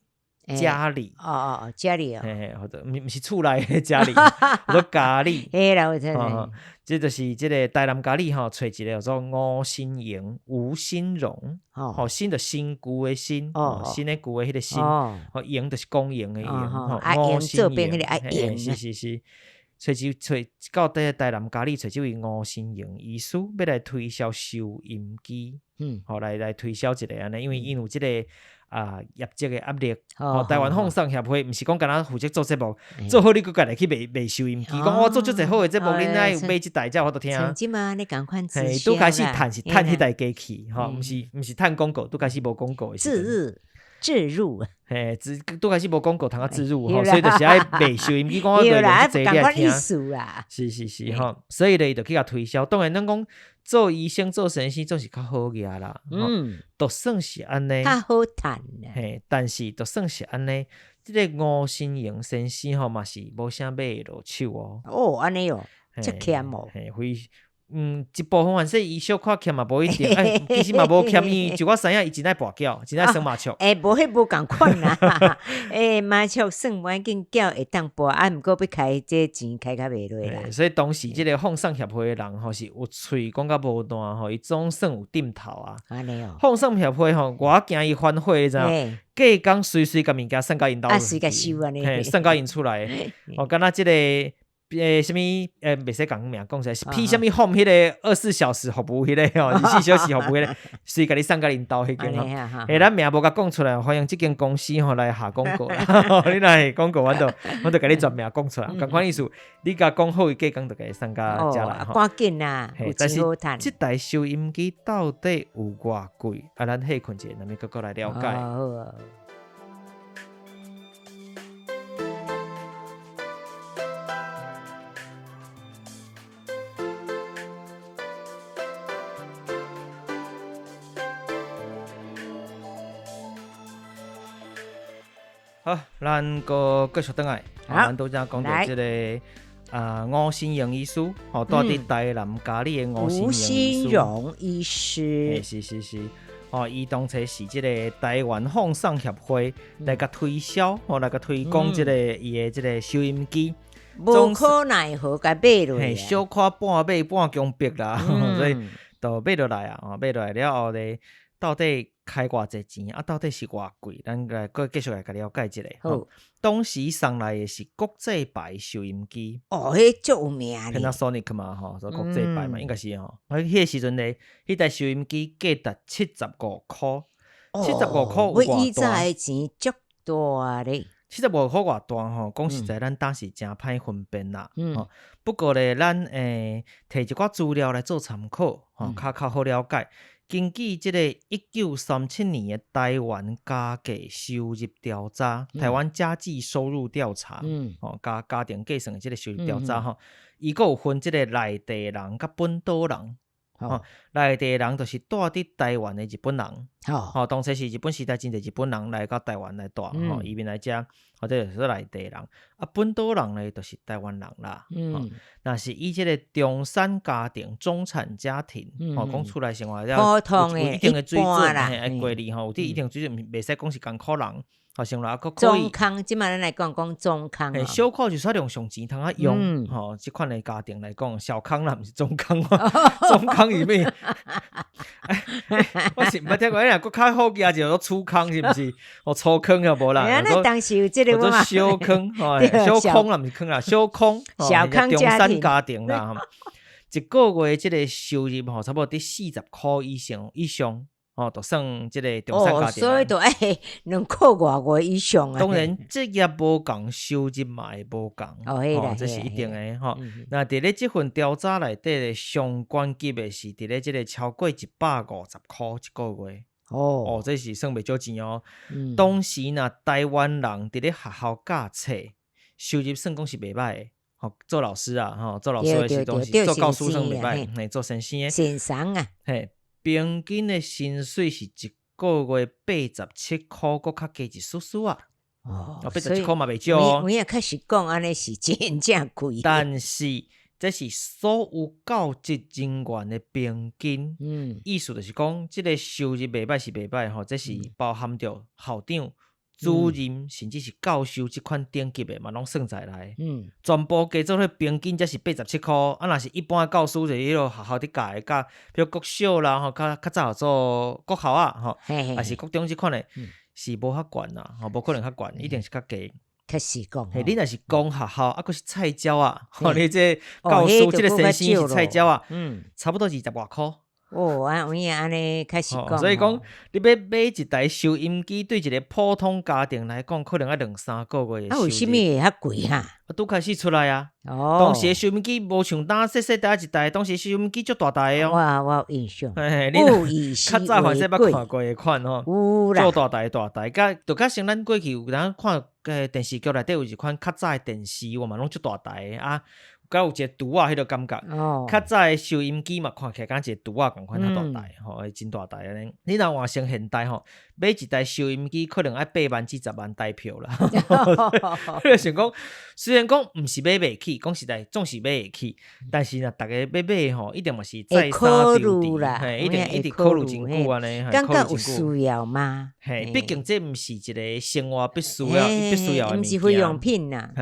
家裡。哦哦哦，家裡哦。嘿嘿，或者毋是厝內的家裡，叫做家裡。嘿啦，有聽。這就是這个台南佳里吼，揣一个叫做吳新榮、吳新榮，吼，新就新舊的新，新的舊的彼个新，吼，榮就是光榮的榮，吼，吳新榮，是是是，揣就揣到底台南佳里揣這位吳新榮醫師，欲來推銷收音機，吼，來推銷一个按呢，因為𪜶有這个業績的壓力，吼，台灣放送協會毋是講干焦負責做節目，做好你閣家來去賣收音機，講我做足濟好的節目，恁愛買這台才有法度聽。嘿，拄開始趁是趁彼台機器，吼，毋是趁廣告，拄開始無廣告的時陣。置入，嘿，拄開始無廣告通啊置入吼，所以就是愛賣收音機，講我內容足濟你來聽。是是是吼，所以咧，伊就去共推銷。當然，咱講做醫生、做先生總是較好額啦，就算是按呢，較好趁。嘿，但是就算是按呢，這个吳新榮先生吼嘛是無啥買會落手哦。哦，按呢哦，遮儉哦。嘿，非一部分反正伊小可儉嘛無一定，欸，其實嘛無儉，伊就我知影伊真愛跋筊，真愛耍麻將。欸，無彼無仝款啦，欸，麻將耍無要緊，筊會當跋，啊，毋過欲開這錢開較袂落啦。所以當時這个放送協會的人吼是有喙講甲無彈吼，伊總算有點頭啊。按呢哦。放送協會吼，我驚伊反悔，你知影？隔工隨隨共物件送到𪜶兜，嘿，送到𪜶厝內，哦，敢若這个。啥物？袂使講名講出來，是批啥物放彼个24小時服務彼个吼，24小時服務彼个，隨共你送到𪜶兜彼間吼。欸，咱名無共講出來，歡迎這間公司吼來下廣告啦。你若下廣告，阮就共你全名講出來。仝款意思，你共講好，伊隔工就共你送到遮來吼。趕緊啦，有錢好趁。這台收音機到底有偌貴？啊，咱歇睏一下，咱閣閣來了解。好。好，咱閣繼續轉來。咱拄才講著這个啊，吳新榮醫師，吼，住佇台南佳里的吳新榮醫師。是是是，吼，伊當初是這个台灣放送協會來共推銷，吼，來共推廣這个伊的這个收音機。無可奈何，共買落來。小可半買半強迫啦，所以就買落來啊，買落來了後咧，到底開偌濟錢啊？到底是偌貴？咱來閣繼續來共了解一下。好，當時送來的是國際牌收音機。哦，彼足有名咧。 Panasonic 嘛，吼，說國際牌嘛，應該是吼。彼个時陣咧，彼台收音機價值75箍，75箍有偌大？以早的錢足大咧。75箍偌大吼？講實在，咱當時誠歹分辨啦。不過咧，咱提一寡資料來做參考，吼，較好了解。根據這个1937年的台灣家計收入調查，台灣家計收入調查，吼，家庭計算的這个收入調查吼，伊閣有分這个內地人佮本島人，吼，內地人就是住佇台灣的日本人，吼，當初是日本時代真濟日本人來到台灣來住，吼，移民來遮，或者是說內地人，啊，本島人咧就是台灣人啦，吼，若是以這个中產家庭、中產家庭，吼，講厝內生活了有一定的水準，嘿，愛過日吼，有一定水準，袂使講是艱苦人，吼，生活閣可以。中康，這擺咱來講講中康。嘿，小可就煞用上錢通啊用，吼，這款的家庭來講，小康啦，毋是中康，中康是啥物？我是毋捌聽過，欸，閣較好額就叫做粗康，是毋是？哦，粗坑也無啦。那當時有這个嘛。小康，小康啦，毋是坑啦，小康，小康中產家庭啦。一个月這个收入吼，差不多佇40箍以上，吼，就算這个中產家庭。所以就愛兩箍外外以上啊。當然，職業無仝，收入嘛會無仝，吼，這是一定的吼。那佇咧這份調查內底咧，上懸級的是佇咧這个超過150箍一个月。哦，這是算袂少錢哦。當時若台灣人佇咧學校教冊，收入算講是袂䆀的。吼，做老師啊，吼，做老師的時陣是做教師算袂䆀，嘿，做先生的。先生啊。嘿，平均的薪水是一个月87箍，閣較加一絲絲啊。哦，87箍嘛袂少哦。有影確實講按呢是真正貴。但是這是所有教職人員的平均。意思就是講，這个收入袂䆀是袂䆀吼，這是包含著校長、主任甚至是教授這款等級的嘛，攏算在內。全部加做伙平均才是87箍。啊，若是一般的教師就是彼落學校佇教的，教比如國小啦吼，較較早做國校啊吼，抑是國中這款的，是無遐懸啦，吼，無可能較懸，一定是較低。確實講，嘿，你若是公學校，啊，閣是菜鳥仔，吼，你這教師這個先生是菜鳥仔，差不多20外箍。哦，啊，有影按呢開始講。所以講，你欲買一台收音機，對一個普通家庭來講，可能愛兩三個月的啊，為啥物會遐貴哈？啊，拄開始出來啊。當時的收音機無像當細細台一台，當時收音機足大台的哦。我有印象。嘿，你較早反正捌看過的款吼。有啦。做大台大台，佮就較像咱過去有當看電視劇內底有一款較早的電視，我嘛攏足大台的啊。敢有一個櫥仔彼個感覺，較早的收音機嘛，看起來敢一個櫥仔仝款遐大台，吼，真大台按呢。你若換成現代吼，買一台收音機可能愛8萬至10萬台票啦。你就想講，雖然講毋是買袂起，講實在總是買會起，但是若逐家欲買吼，一定嘛是再三躊躇，嘿，一定一直考慮真久按呢。感覺有需要嗎？嘿，畢竟這毋是一個生活必須要、必須要的物件，毋是非用品啦，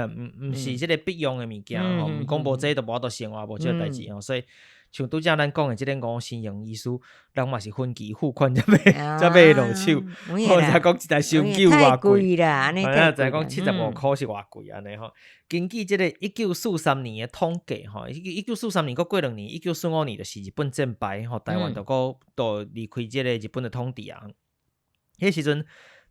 毋是這個必用的物件吼，毋講無這就無法度生活，無這個代誌吼，所以像拄才咱講的這個吳新榮醫師，人嘛是分期付款才買，才買落手。吼，才講一台收音機有偌貴啦，才講75箍是偌貴按呢吼。根據這個1943年的統計吼，1943年閣過2年，1945年就是日本戰敗吼，台灣就閣就離開這個日本的統治啊。彼時陣，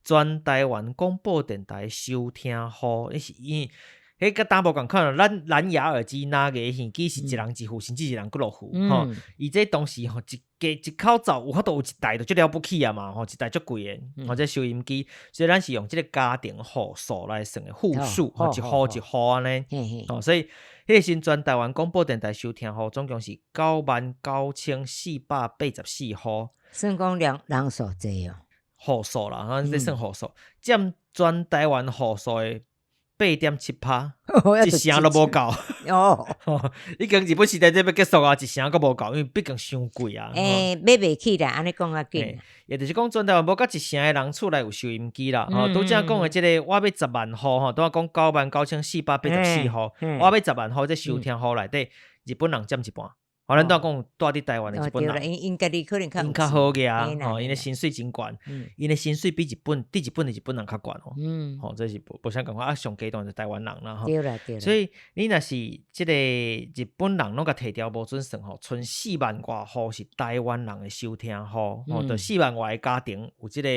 全台灣廣播電台收聽戶，彼是伊。彼佮當無仝款，咱藍牙耳機、藍牙耳機是一人一副，甚至一人幾落副吼。伊這當時吼，一家一口罩有法度有一台就足了不起啊嘛吼，一台足貴的，或者收音機，所以咱是用這個家庭戶數來算的戶數，吼，一戶一戶按呢。吼，所以彼個時陣全台灣廣播電台收聽戶總共是99,484戶。算講人數濟哦。戶數啦，咱這算戶數，佔全台灣戶數的8.7%，一成都無夠。哦，已經日本時代這欲結束啊，一成閣無夠，因為畢竟傷貴啊。欸，買袂起啦，按呢講較緊。也就是講，全台灣無夠一成的人厝內有收音機啦。吼，拄才講的這個，我欲10萬戶吼，拄才講99,484戶，我欲10萬戶，這收聽戶內底，日本人佔一半。吼，咱拄才講住佇台灣的日本人，𪜶家己可能較𪜶較好額，吼，𪜶的薪水真懸，𪜶的薪水比日本佇日本的日本人較懸哦。吼，這是無啥仝款啊，上低當然是台灣人啦，吼。對啦對啦。所以你若是這個日本人攏共提掉無準算吼，賰4萬外戶是台灣人的收聽戶，吼，就4萬外个家庭有這個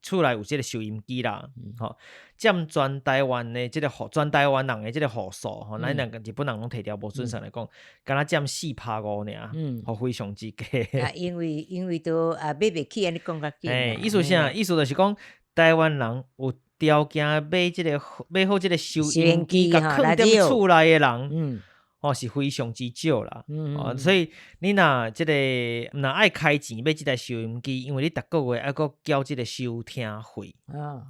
厝內有這個收音機啦，吼，佔全台灣的這個戶，全台灣人的這個戶數，吼，咱兩個日本人攏提掉無準算來講，敢若佔4.5%爾，吼，非常之低。啊，因為都啊買袂起，按呢講較緊。欸，意思啥？意思就是講，台灣人有條件買這個買好這個收音機，共囥佇厝內的人，吼，是非常之少啦。哦，所以你若這個若愛開錢買這台收音機，因為你逐個月愛閣繳這個收聽費，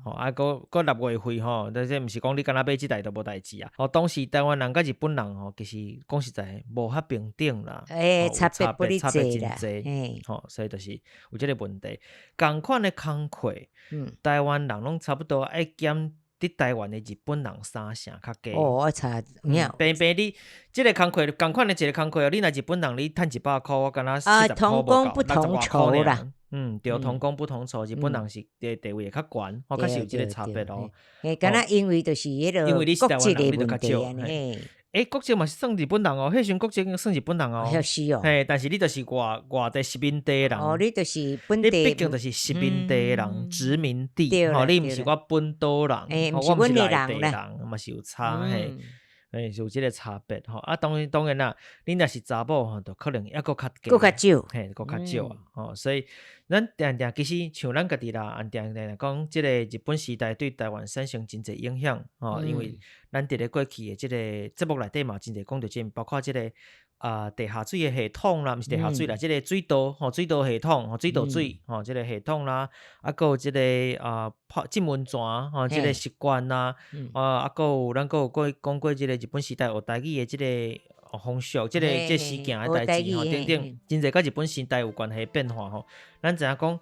吼，愛閣閣納月費吼，但這毋是講你敢若買這台就無代誌啊。吼，當時台灣人佮日本人吼，其實講實在無遐平等啦，欸，差別差別真濟，吼，所以就是有這個問題。仝款的工課，台灣人攏差不多愛減佇台灣的日本人三成較低。哦，我查平平你這個工課，仝款的一個工課哦，你若日本人你趁100箍，我敢若70箍無夠，60外箍爾。嗯，對，同工不同酬，日本人是地位會較懸，吼，確實有這個差別哦。嘿，敢若因為就是彼個因為你是國籍台灣人，的問題按呢。欸，國籍嘛是算日本人哦，彼時陣國籍已經算日本人哦。是哦。嘿，但是你就是外地殖民地的人。哦，你就是本地。你畢竟就是殖民地的人，殖民地，吼，你毋是我本島人，我毋是內地人，嘛是有差嘿。欸，是有這個差別吼。啊，當然當然啦，你若是查某吼，就可能猶閣較低，閣較少，嘿，閣較少啊。吼，所以咱定定其實像咱家己啦，定定講這個日本時代對台灣產生真濟影響吼，因為咱佇咧過去的這個節目內底嘛，真濟講著這個，包括這個啊地下水的系統啦，毋是地下水啦，這個水道吼，水道系統吼，水道水吼，這個系統啦，啊，閣有這個啊泡浸溫泉吼，這個習慣啦，啊，閣有咱閣有過講過這個日本時代學台語的這個。風俗，這個事件的代誌吼，等等，真濟佮日本時代有關係變化吼。咱知影講，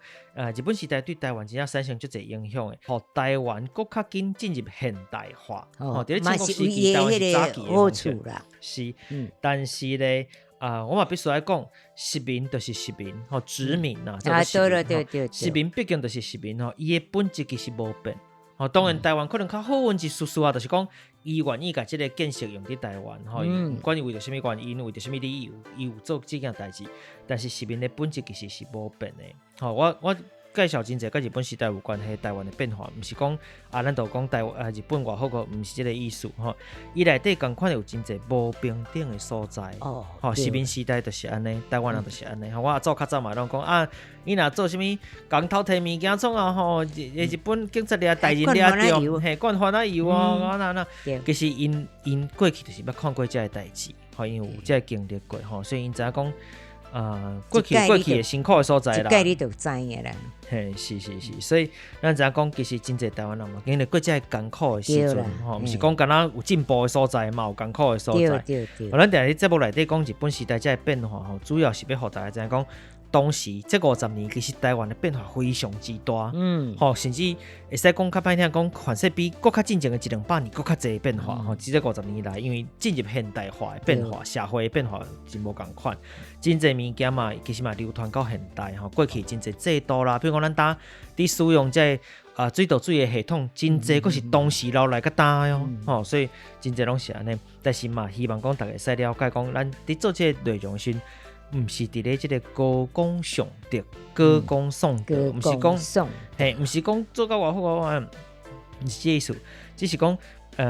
日本時代對台灣真正產生足濟影響的，予台灣閣較緊進入現代化。吼，佇咧戰國時期，台灣是早期的好處啦。是，但是咧，啊，我嘛必須愛講，殖民就是殖民，吼，殖民啊，啊，對對對對，殖民畢竟就是殖民吼，伊的本質其實無變。吼，當然台灣可能較好運一絲絲啊，就是講伊願意共這個建設用佇台灣，吼，毋管伊為著啥物原因，為著啥物理由，伊有做這件代誌，但是殖民的本質其實是無變的。吼，我介紹真濟佮日本時代有關係台灣的變化，毋是講啊，咱就講台灣啊日本偌好個，毋是這個意思吼。伊內底仝款有真濟無平等的所在。哦，吼，殖民時代就是按呢，台灣人就是按呢。吼，我阿祖較早嘛攏講啊，伊若做啥物共偷提物件創啊吼，日本警察掠大人掠著，嘿，灌番仔油哦，啊那那，其實𪜶過去就是捌看過這个代誌，吼，𪜶有這个經歷過吼，所以𪜶知影講。啊，過去的辛苦的所在啦，這你就知影啦。嘿，是是是，所以咱知影講，其實真濟台灣人嘛，經歷過這个艱苦的時陣，吼，毋是講干焦有進步的所在，嘛有艱苦的所在。對對對。咱定佇節目內底講日本時代這个變化吼，主要是欲予大家知影講，當時這50年其實台灣的變化非常之大，吼，甚至會使講較歹聽講，凡勢比閣較進前的一兩百年閣較濟變化，吼，這五十年來，因為進入現代化的變化，社會的變化真無仝款，真濟物件嘛，其實嘛流傳到現代，吼，過去真濟制度啦，比如講咱呾佇使用這個水道水的系統，真濟閣是當時留來到今喲，吼，所以真濟攏是按呢，但是嘛，希望講大家會使了解講，咱佇做這個內容時。毋是佇咧這個歌功頌德，歌功頌德，毋是講，嘿，毋是講做甲偌好偌歹，毋是這意思，只是講，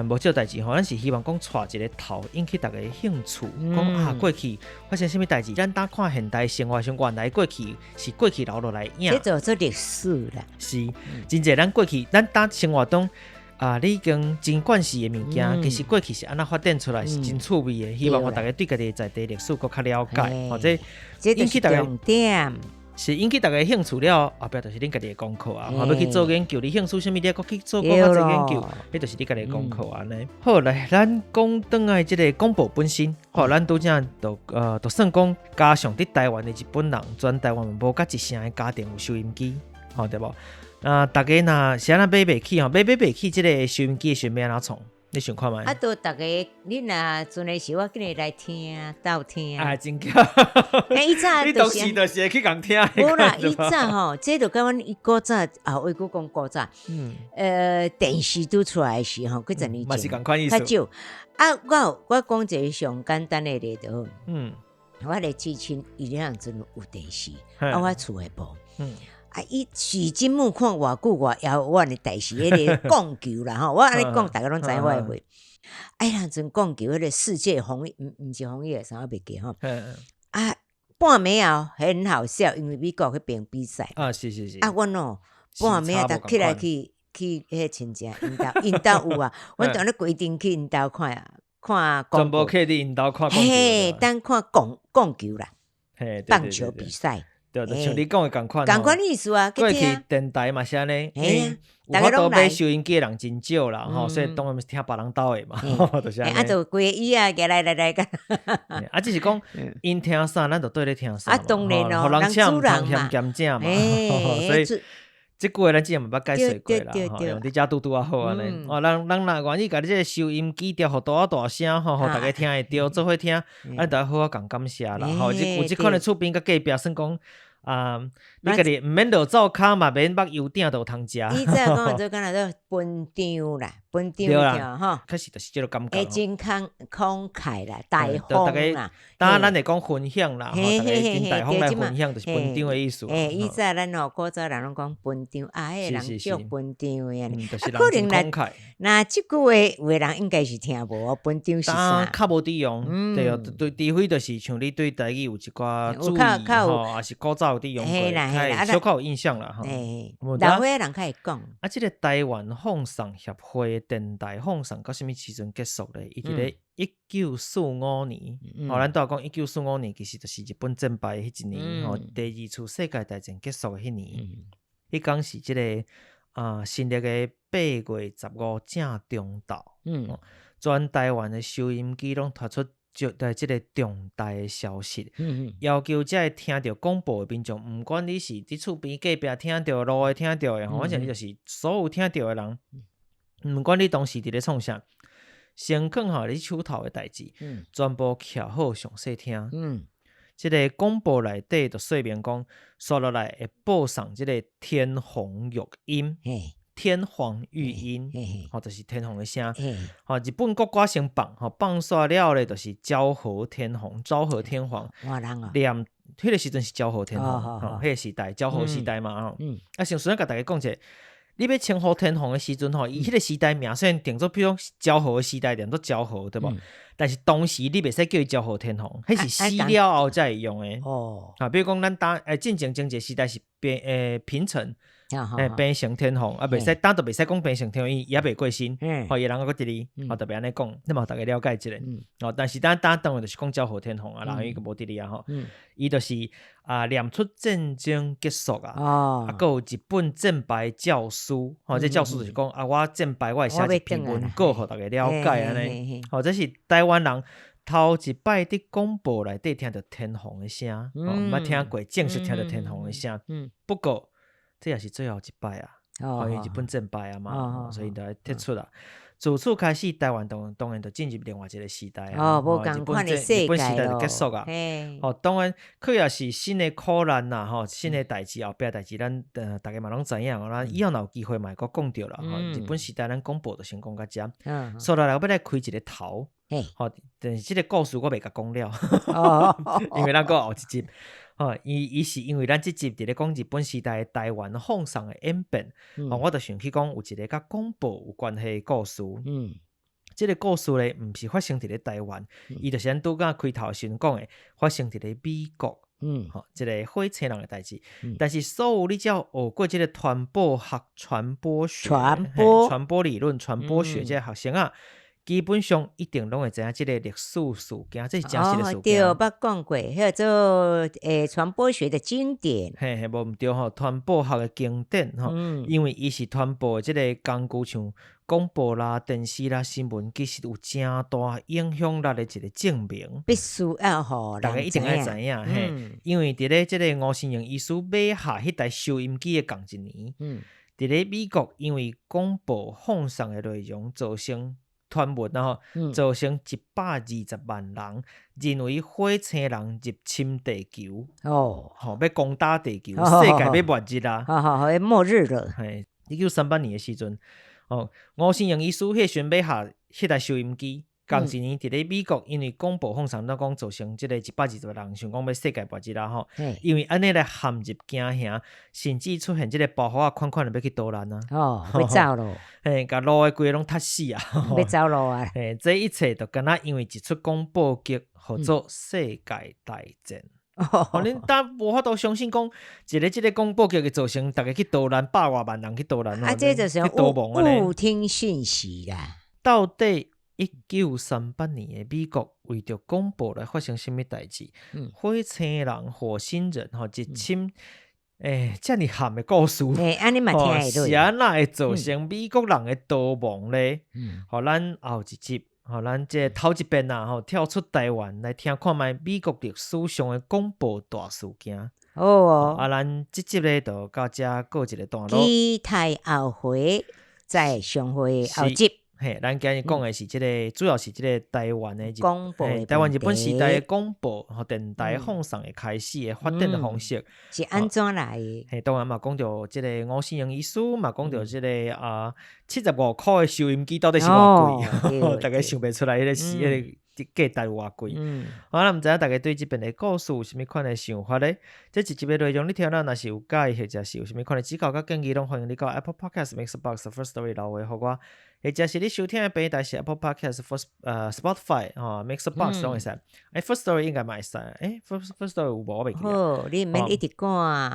無這代誌吼，咱是希望講帶一個頭，引起大家興趣，講啊過去發生啥物代誌，咱當看現代生活時，原來過去是過去留落來影。這就做歷史啦。是，真濟咱過去，咱當生活中。啊！你已經真慣勢的物件，其實過去是按怎發展出來，是真趣味的。希望予大家對家己的在地歷史閣較了解，或者引起大家重點，是引起大家興趣了，後壁就是恁家己的功課啊。欲去做研究，你興趣啥物，你閣去做閣較濟研究，彼就是你家己的功課按呢。好，來，咱講轉來這個廣播本身，好，咱拄才就算講加上佇台灣的日本人，全台灣無甲一成的家庭有收音機，吼對無？啊！大家若是按怎買袂起吼，買袂起這個收音機的時陣欲按怎創？你想看覓？啊，都逐家，你若陣的時，我叫你來聽，鬥聽。啊，真巧！欸，以前你當時就是會去共聽。無啦，以前吼，這就佮阮伊古早啊，話閣講古早。電視拄出來的時吼，幾十年前。嘛是仝款意思。較少。啊，我講一個上簡單的例就好。我的至親伊那陣有電視，啊，我厝的無。啊！伊時陣目看偌久偌遙遠的代誌，彼个摃球啦吼，我按呢講，逐家攏知影我的話。啊，彼陣摃球，彼個世界紅毋毋是紅葉，啥我袂記吼。啊，半暝後很好笑，因為美國彼邊比賽。啊，是是是。啊，阮哦半暝啊，逐起來去彼個親戚𪜶兜，𪜶兜有啊，阮當咧規定去𪜶兜看看。全部客佇𪜶兜看。嘿，等看摃摃球啦，棒球比賽。對，就像你講的仝款，仝款意思啊。過去電台嘛是按呢，有法度買收音機的人真少啦，吼，所以當然聽別人兜的嘛，就是按呢。啊，就規个椅仔舉來來來個。啊，只是講𪜶聽啥，咱就綴咧聽啥。啊，當然咯，予人請毋通嫌鹹食嘛，所以這句話咱之前嘛捌解釋過啦，吼，用佇遮拄拄仔好按呢。哦，人人若願意共你這個收音機調予大大聲吼，予大家聽會著，做伙聽，咱就愛好好共感謝啦，吼。有這款的厝邊佮隔壁算講。啊！你家己毋免落灶跤嘛，免目油鼎都有通食。以前講做敢若做分場啦，分場啦，吼。確實就是這個感覺。會真慷慨啦，大方啦。當然咱會講分享啦，吼，大家真大方來分享，就是分場的意思。欸，以前咱吼古早人攏講分場啊，彼个人足分場的按呢。就是人真慷慨。若這句話有的人應該是聽無哦，分場是啥？較無佇用，對哦，對，除非就是像你對台語有一寡注意吼，抑是古早有佇用過，小可有印象啦吼。老歲仔人較會講。啊，這個台灣放送協會電台放送到啥物時陣結束咧？伊佇咧1945年，吼，咱拄仔講1945年，其實就是日本戰敗彼一年，吼，第二次世界大戰結束的彼年。彼工是這個啊，新曆的8月15正中晝，全台灣的收音機攏推出就對這个重大的消息，要求遮个聽著廣播的民眾，毋管你是佇厝邊隔壁聽著、路的聽著的，吼，反正你就是所有聽著的人，毋管你當時佇咧創啥，先囥好你手頭的代誌，全部徛好詳細聽。這个廣播內底就說明講，煞落來會播送這个天皇玉音。天皇御音，吼，就是天皇的聲。吼，日本國歌先放，吼，放煞了咧，就是昭和天皇，昭和天皇。念，彼个時陣是昭和天皇，吼，彼个時代，昭和時代嘛，吼。啊，先順便共大家講一下，你欲稱呼天皇的時陣，吼，伊彼个時代名雖然定做，比如講昭和的時代定做昭和，對無？但是當時你袂使叫伊昭和天皇，彼是死了後才會用的。啊，比如講咱當進前前一个時代是平成。平成天皇啊，袂使，當都袂使講平成天皇，伊猶未過身，吼，伊人猶閣佇咧，吼，特別按呢講，你嘛大家了解一下。哦，但是咱當當然就是講昭和天皇啊，人伊個無佇咧啊吼，伊就是啊念出戰爭結束啊，啊，閣有日本戰敗詔書，吼，這詔書就是講啊，我戰敗，我會寫一篇文稿，予大家了解按呢。吼，這是台灣人頭一擺佇廣播內底聽著天皇的聲，毋捌聽過正式聽著天皇的聲。不過這也是最後一擺啊，因為日本戰敗啊嘛，所以就愛撤出啦。自此開始，台灣當當然就進入另外一個時代啊。哦，無仝款的世界。日本時代就結束啊。哦，當然，佢也是新的苦難啦，吼，新的代誌後壁代誌，咱大家嘛攏知影。咱以後若有機會嘛會閣講著啦。日本時代咱廣播就先講到遮。所以來我欲來開一個頭。吼，但是這个故事我袂共講了，因為咱閣後一集。吼，伊是因為咱這集佇咧講日本時代台灣放送的演變，吼，我就想起講有一个佮廣播有關係的故事。這个故事咧，毋是發生佇咧台灣，伊就是咱拄仔開頭時陣講的，發生佇咧美國。吼，這个火星人的代誌。但是所有你只要學過這个傳播學、傳播學、傳播、傳播理論、傳播學這个學生啊，基本上一定攏會知影這个歷史事件，這是真實的事件。對，捌講過，彼做傳播學的經典。嘿嘿，無毋對吼，傳播學的經典吼，因為伊是傳播的這个工具，像廣播啦、電視啦、新聞，其實有誠大影響力的一個證明。必須要予大家一定愛知影，嘿，因為佇咧這个吳新榮醫師買下彼台收音機的仝一年，佇咧美國因為廣播放送的內容造成傳聞啊吼，造成120萬人認為火星人入侵地球，吼，欲攻打地球，世界欲末日啊，好好好，末日了。嘿，1938年的時陣，哦，吳新榮醫師彼時陣買下彼台收音機，仝一年佇咧美國，因為廣播放送，咱講造成這个120萬人想講欲世界末日啦吼，因為按呢來陷入驚嚇，甚至出現這个包袱仔款款的欲去逃難啊，哦，欲走咯，嘿，共路的規个攏塞死啊，欲走路啊，嘿，這一切都敢若因為一出廣播劇，號做世界大戰。哦，恁當無法度相信講，一个這个廣播劇會造成逐家去逃難，百外萬人去逃難，啊，這就是誤聽訊息啦。到底1938年的美國為著廣播來發生啥物代誌？火星人、火星人吼入侵，遮爾譀的故事，是按怎會造成美國人的逃亡咧？予咱後一集，予咱這頭一遍啊，吼跳出台灣來聽看覓美國歷史上的廣播大事件。好啊，咱這集咧就到遮告一个段落。期待後回再相會後集。嘿，咱今日講的是這个，主要是這个台灣的廣播，台灣日本時代的廣播和電台放送的開始的發展的方式是按怎來的？嘿，當然嘛講著這个吳新榮醫師嘛講著這个啊75箍的收音機到底是偌貴，大家想袂出來彼个是彼个價值有偌貴。好，咱毋知影大家對這遍的故事有啥物款的想法咧？這一集的內容你聽了若是有佮意，或者是有啥物款的指教佮建議，攏歡迎你到 Apple Podcast、MixerBox、Firstory 留話予我。或者是你收聽的平台是 Apple Podcast、First Spotify 吼 MixerBox 攏會使。Firstory 應該嘛會使。Firstory 有無？我袂記得。好，你毋免一直講。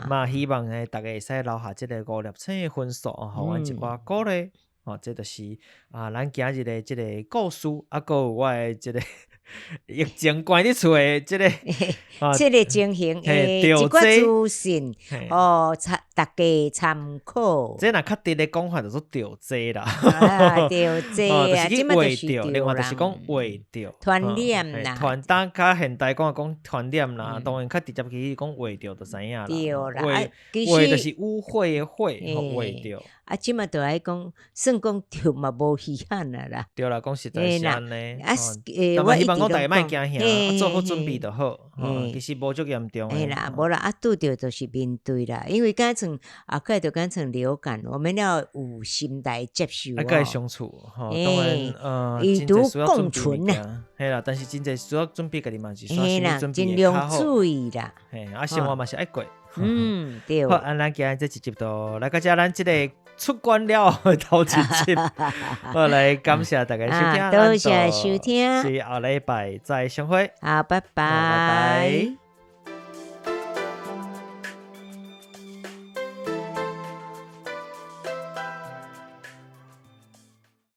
嘛希望大家會使留下這个五粒星的分數，予阮一寡鼓勵。吼，這就是啊，咱今日的這个故事，啊，閣有我的這个疫情關佇厝的這个，這个情形的一寡資訊，哦，參大家參考。這若較直的講法，就說著災啦。啊，著災啊，這馬就是著，另外就是講畫著。傳染啦。傳單較現代講講傳染啦，當然較直接其實講畫著就知影啦。對啦，畫就是污穢的穢，畫著。啊，這馬就愛講，算講著嘛無稀罕啊啦。對啦，講實在是按呢。啊，我希望講大家莫驚嚇，做好準備就好。其實無足嚴重。嘿啦，無啦，啊，拄著就是面對啦，因為敢像後蓋就敢像流感，我們要有心來接受。啊，佮伊相處，吼，當然，與毒共存啊。嘿啦，但是真濟需要準備，家己嘛是需要心理準備盡量注意啦。嘿，啊，生活嘛是愛過。嗯，對。好，啊，咱今日這一集就來到這，咱這个出關了頭一集，好，來感謝大家收聽，多謝收聽，是後禮拜再相會。好，拜拜。拜拜。